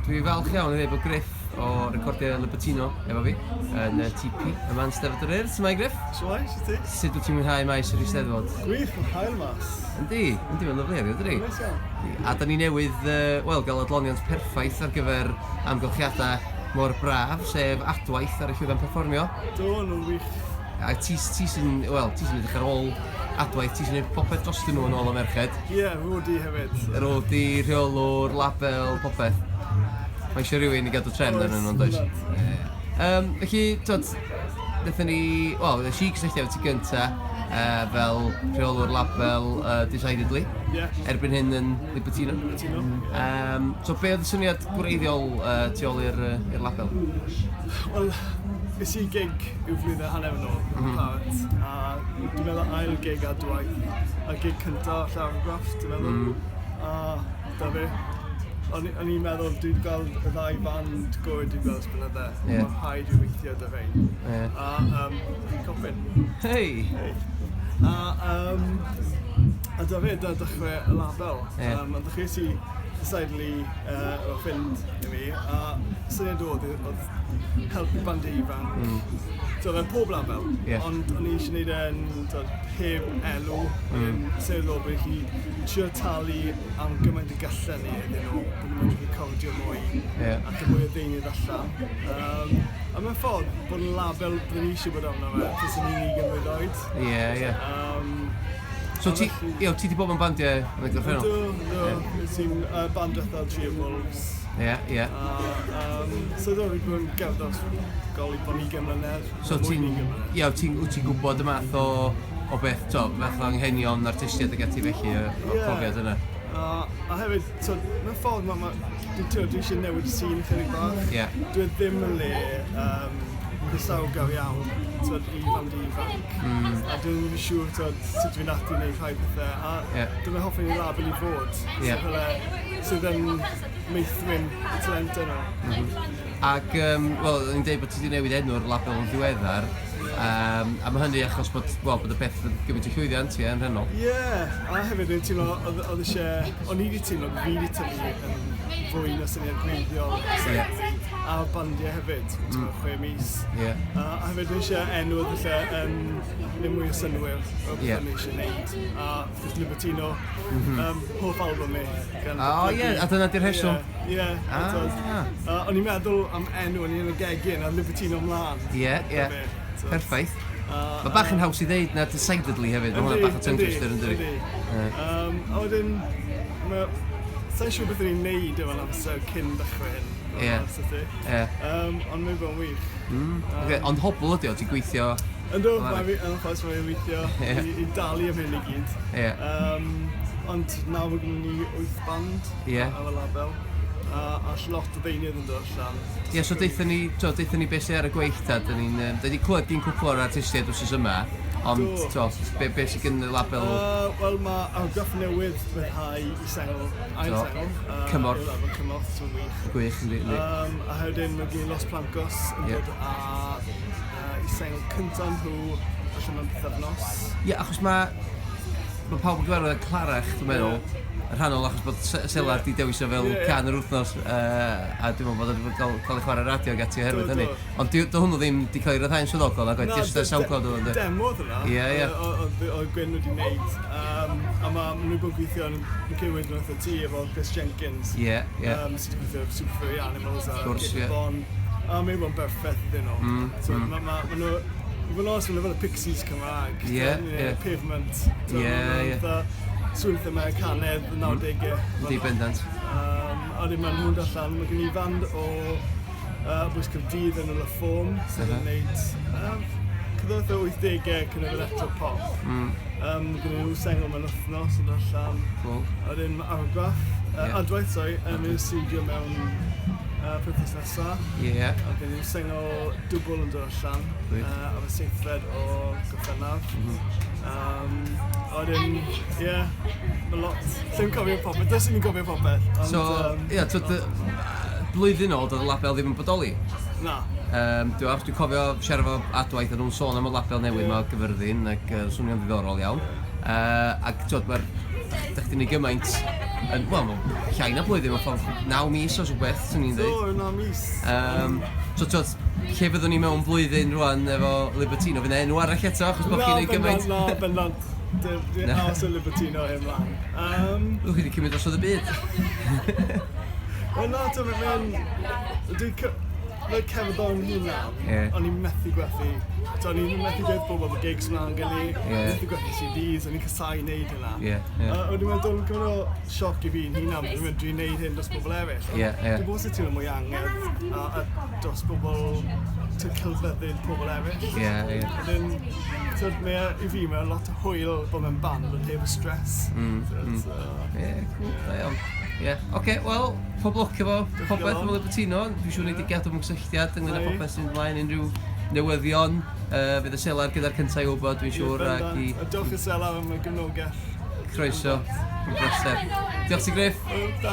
Dwi falch iawn i ddweud bod Griff o Recordiau Libertino efo fi yn y TP yma yn Steddfod yr Urdd. Shwmae Griff? Shwmae, sut ti? Sut wyt ti'n mwynhau maes yr Eisteddfod? Gwych, mae'n hael mas. Yndi, yndi, mae'n lyfli heddiw, dydi? Neis iawn. A da ni newydd, uh, wel, gael adloniant perffaith ar gyfer amgylchiadau mor braf, sef adwaith ar y llwyfan perfformio. Do, nhw'n wych. A ti, ti sy'n, wel, ti sy'n edrych ar ôl adwaith, ti sy'n gwneud popeth drostyn nhw yn ôl o merched. Ie, yeah, roadie hefyd. Roadie, rheolwr, label, popeth. Mae eisiau rhywun i gadw trefn arnyn nhw, does? Yeah. Felly, twod, wnaethon ni, wel, nes i gysylltu efo ti gynta, fel rheolwr label Decidedly. Yeah. Erbyn hyn yn Libertino. Libertino. So, be oedd y syniad gwreiddiol tu ôl i'r uh, label? Wel, es i gig yw flwyddyn a hanner yn ôl, mm -hmm. Parrot, a dwi'n meddwl ail gig adwaith, a gig cyntaf Llawergraff, dwi'n meddwl. A da fe. O'n i'n meddwl, dwi wedi gweld y ddau band gorau dwi'n gweld ers blynydde. Yeah. Mae'n rhaid i weithio dy rhain. Yeah. A fi'n copyn. Hey! Hey. A, um, a da fe, da dechrau y label. Yeah. Um, a ddechreuais i decidedly efo ffrind i fi, a syniad oedd, oedd helpu bandiau ifanc. So fel pob label, ond o'n i eisiau gwneud e'n tibod, heb elw, sef oedd bod chi trio talu am gymaint y gallen ni iddyn nhw, bod nhw'n medru recordio mwy a cael mwy o ddeunydd allan. Um, a mewn ffordd, bod yn label byddwn ni eisiau bod arno fe, fyswn ni'n 20 mlwydd oed. Ie, ie. So ti, ie, ti 'di bod mewn bandiau yn y gorffennol? Do, do. Nes i'n band diwethaf Tree of Wolves. Ie, ie. A, um, so do, fi wedi bod yn gerdded ers gol i bron 20 mlynedd. So ti'n, ie, ti'n, wyt ti'n gwybod y math o, o beth, to, math o anghenion artistiaid ag ati felly, y yeah. profiad yna. A, a hefyd, so, mewn ffordd, ma, ma, dwi, dwi eisiau newid y sîn chydig bach. Yeah. Dwi e ddim yn le um, croesawgar iawn twod, i fand ifanc. A dwi'n ddim yn siŵr twod, sut dwi'n ati wneud rhai pethau. A yeah. dyma hoffwn i label i fod. Yeah. So, fel, sydd yn meithrin y talent yna. Ac, um, wel, o'n i'n dweud bod ti wedi newid enw'r label yn ddiweddar, um, a mae hynny achos bod, wel, bod y peth yn gymaint o llwyddiant, ie, yn rhannol. Ie, yeah, a hefyd o'n teimlo, oedd, oedd eisiau, o'n i wedi teimlo, fi wedi tyfu yn fwy na syniad gwreiddiol. Yeah. A bandiau hefyd, 6 mis. Yeah. A hefyd o'n eisiau enw oedd lle yn neud mwy o synnwyr o beth o'n i eisiau neud. A wrth gwrs Libertino, hoff album i. Gan O oh, ie, yeah, a dyna di'r rheswm. Ie, yeah, Ah. O'n i'n meddwl am enw, o'n i yn y gegin, a Libertino ymlaen. Ie, ie. Perffaith. Mae bach yn haws i ddeud na Decidedly hefyd, mae hwnna bach o tongue twister yn dydi? A wedyn, ma- sa i'n siŵr beth o'n i'n neud efo'n amser cyn dechrau hyn. Ie. Ie. Ond mae'n bod yn wych. Okay, ond hobl ydi o, ti'n gweithio... Yndw, mae fi, yn ffordd mae'n weithio i, i dalu am hyn i gyd. Ie. Ond nawr mae gennym ni wyth band ar y label. A lot o ddeunydd yn dod allan. Ie, yeah, so deutha ni, to, deutha ni beth sydd ar y gweill ta, da ni'n, da ni wedi clywed gyn cwpl o'r artistiaid wrth yma, ond to, be sydd gen y label? Wel, mae argraff newydd ryddhau i sengl, ail sengl. Cymorth. Label Cymorth, sy'n wych. Gwych, yndi. yndi. A hefyd mae gen Los Blancos yn Ie. dod â i sengl cyntaf nhw allan mewn pythefnos. Ie, achos mae ma pawb yn gyfarwydd â Clarach, dwi'n meddwl, yn rhannol achos bod Selar di dewis o fel Ie, ie. can yr wythnos, a dwi'n meddwl bod o wedi cael, cael ei chwarae radio ag ati oherwydd Do, hynny. do. Ond do hwnnw ddim di cael ei ryddhau'n swyddogol, nag oedd, jyst y SoundCloud oedd o, yndi? Demo oedd hwnna. Ie, ie. Oedd Gwyn wedi wneud. A ma' nhw wedi bod yn gweithio yn yn cywir yn ti efo Chris Jenkins. Ie, ie. Sydd wedi gweithio efo Super Furry Animals a Gwrs, Kate ie. Bon. A mae'n bod yn berffaith iddyn nhw. So ma' ma' ma' nhw, i fod yn onest, ma' nhw fel y Pixies Cymraeg. Ie, Ti'n ie. Pavement. Ie, ie. Sŵn Americanedd, 90au. Yndi, bendant. A wedyn maen nhw'n dod allan, mae gen i fand o bwys Caerdydd yn y Ffôm, sydd yn gwneud cyda'r 80au kind of electro pop. Gen nhw sengl mewn wythnos yn dod allan. Cool. A wedyn mae Argraff, Adwaith, sorry, yn mynd i'r studio mewn wythnos nesaf. A gen nhw sengl dwbl yn dod allan ar y 7fed o Gorffennaf. A wedyn, ie, yeah, mae lot. Lle cofio popeth, does i'n cofio popeth. Ond, So, ie, twyd, blwyddyn ôl, doedd y label ddim yn bodoli. Na. Dwi'n dwi cofio siarad efo Adwaith a nhw'n sôn am y label newydd Ie. 'ma o Gyfyrddin ac swnio'n ddiddorol iawn. Ac twyd, mae'r... Dych chi'n neud gymaint yn, wel, llai na blwyddyn, mewn ffordd, 9 mis os rhywbeth, swn i'n dweud. Do, 9 mis. So, twod, lle fyddwn ni mewn blwyddyn rwan efo Libertino? Fydd 'na enw arall eto, achos bod chi'n neud gymaint? Na, bendant. Dwi'n aros o Libertino hyn mlaen. Fyddwch chi wedi cymryd drosodd y byd. Wel na, ti'n mae'n... Dwi'n Mae cerddor yn hunan, o'n i'n methu gwerthu. So, o'n i'n methu dweud pobl bod gigs mlaen gen i, methu gwerthu CDs, o'n i'n casau wneud hynna. Ie, ie. A o'n i'n meddwl, dwi'n cymryd o sioc i fi'n hunan, dwi'n meddwl dwi'n neud hyn dros bobl eraill. Ie, ie. Dwi'n bod sy'n teimlo mwy angerdd a dros bobl, ti'n celfyddyd pobl eraill. Ie, ie. Wedyn, so, mae i fi, mae'n lot o hwyl bod mewn band ond heb y stress. So, Ie, cool, da iawn. Ie, oce, wel, pob lwc efo popeth efo Libertino. Dwi'n siŵr ni wedi gadw mewn cysylltiad ynglyn â Nai. popeth sy'n ymlaen, unrhyw newyddion. Fydd y Selar gyda'r cyntaf i wybod, dwi'n siŵr, ac i A diolch i Selar am y gefnogaeth. croeso, yn bleser. Diolch ti, Griff. Da.